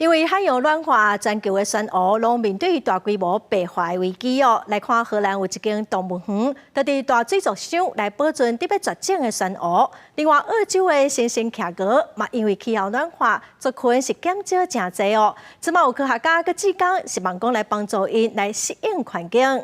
因為海洋暖化，全球的珊瑚攏面對大規模白化的危機哦。來看荷蘭有一間動物園，就佇大水族箱來保存佇欲絕種的珊瑚。另外，澳洲的猩猩企鵝嘛，因為氣候暖化，族群是減少誠濟哦。這馬有科學家佮志工，希望講來幫助𪜶來適應環境。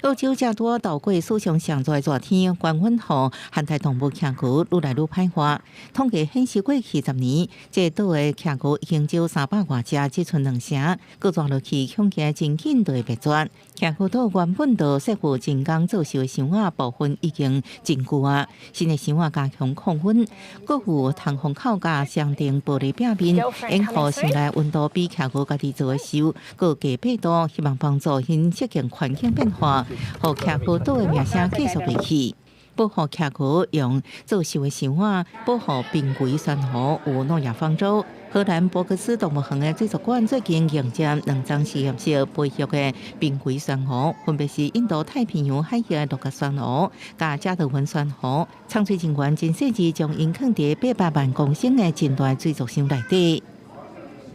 澳洲這拄渡過史上上熱的熱天，高溫予寒帶動物企鵝愈來愈歹活。統計顯示，過去10年，這個島的企鵝已經少300外隻，只賰兩成。閣熱落去，恐驚真緊就會滅絕。企鵝島原本就設有人工造秀的箱仔，部分已經真舊啊。新的箱仔加強控溫，閣有通風口佮雙層玻璃壁面，掩護箱內溫度比企鵝家己做的秀閣低8度，希望幫助𪜶適應環境變化，予企鵝島的名聲繼續落去。保護企鵝用造秀的箱仔，保護瀕危珊瑚有諾亞方舟。荷蘭博克斯動物園的水族館最近迎接兩樁實驗室培育的瀕危珊瑚，分別是印度太平洋海域的鹿角珊瑚佮加德文珊瑚。參賽人員真細緻將𪜶囥佇800萬公升的真大水族箱內底。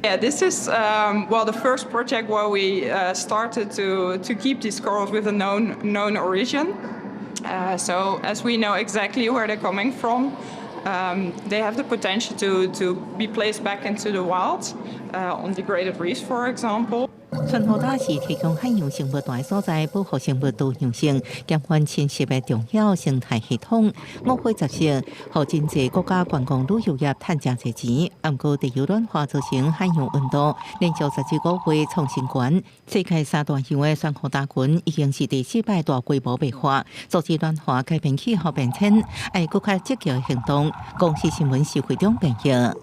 Yeah, this is well, the first project where we started to keep these corals with a known origin. So as we know exactly where they're coming from, they have the potential to be placed back into the wild, on degraded reefs, for example. 珊瑚礁是提供海洋生物蹛所在，保護生物多樣性、減緩侵蝕的重要生態系統。五火雜色，予真濟國家觀光旅遊業趁誠濟錢。毋過地球暖化造成海洋溫度連續19個月創新高，世界三大洋的珊瑚礁群已經是第四擺大規模白化，阻止暖化改變氣候變遷，愛閣較積極行動。公視新聞徐惠中編譯。